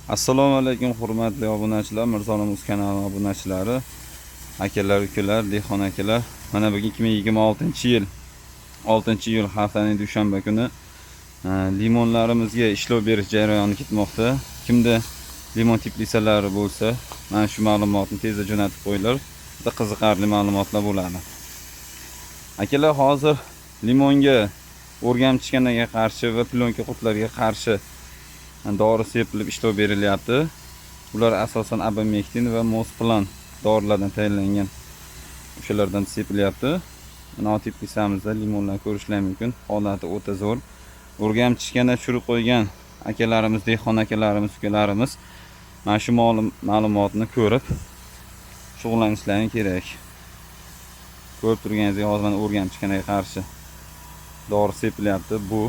Assalomu alaykum hurmatli obunachilar, Mirzolim uz kanali obunachilari, akalar, ukalar, dehqon akalar. Mana bugun 2026-yil 6-iyul haftaning dushanba kuni limonlarimizga ishlov berish jarayoni ketmoqda. Kimda limon teplisalari bo'lsa, mana shu ma'lumotni tezda jo'natib qo'yinglar. Juda qiziqarli ma'lumotlar bo'ladi. Akalar, hozir limonga o'rgamchikanaga qarshi va plyonka qurtlarga qarshi dori sepilib ishlov berilyapti. Ular asosan abamektin va mosplan dorilardan tayyorlangan. O'shalardan sepilyapti. Mana teplisamizda limonlar ko'rishlar mumkin. Holati o'ta zo'r. O'rgamchikana tushirib qo'ygan akalarimiz, dehqon akalarimiz, ukalarimiz mana shu ma'lumotni ko'rib shug'ullanishlari kerak. Ko'rib turganingizdek, hozir mana o'rgamchikanaga qarshi dori sepilyapti. Bu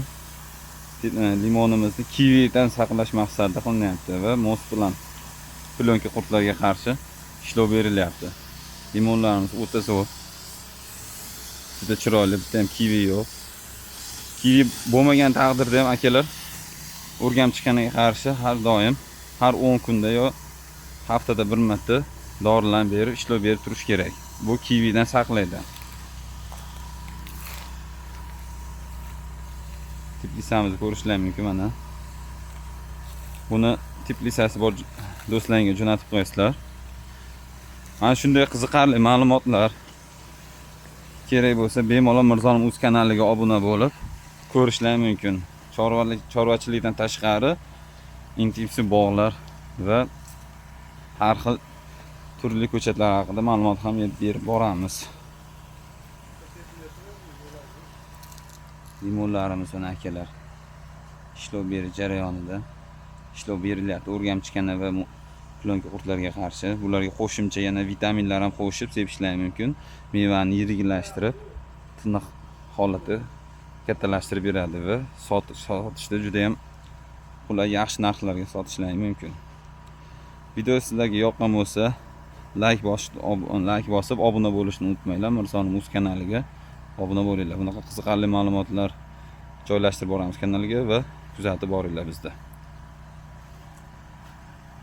limonimizni kividan saqlash maqsadida qilinyapti va mos bilan plyonka qurtlarga qarshi ishlov berilyapti. Limonlarimiz o'ta zo'r. Juda chiroyli, bitta ham kivi yo'q. Kivi bo'lmagan taqdirda ham akalar o'rgamchikanaga qarshi har doim har 10 kunda yo haftada bir marta dorilarni berib, ishlov berib turish kerak. Bu kividan saqlaydi. Teplisamizni ko'rishlar mumkin mana. Buni teplisasi bor do'stlaringga jo'natib qo'yasizlar. Mana shunday qiziqarli ma'lumotlar kerak bo'lsa, bemalol Mirzolim uz kanaliga obuna bo'lib ko'rishlar mumkin. Chorvachilikdan tashqari intensiv bog'lar va har xil turli ko'chatlar haqida ma'lumot ham berib boramiz. Limonlarimiz mana akalar ishlov berish jarayonida ishlov berilyapti. O'rgamchikana va plyonka qurtlarga qarshi. Bularga qo'shimcha yana vitaminlar ham qo'shib sepishlar mumkin. Mevani yiriklashtirib, tiniq holati kattalashtirib beradi va sotishda juda ham qulay, yaxshi narxlarga sotishlar mumkin. Video sizlarga yoqqan bo'lsa, like bosib obuna bo'lishni unutmanglar. Mirzolim uz kanaliga obuna bo'linglar. Bunaqa qiziqarli ma'lumotlar joylashtirib boramiz kanalga va kuzatib boringlar bizda.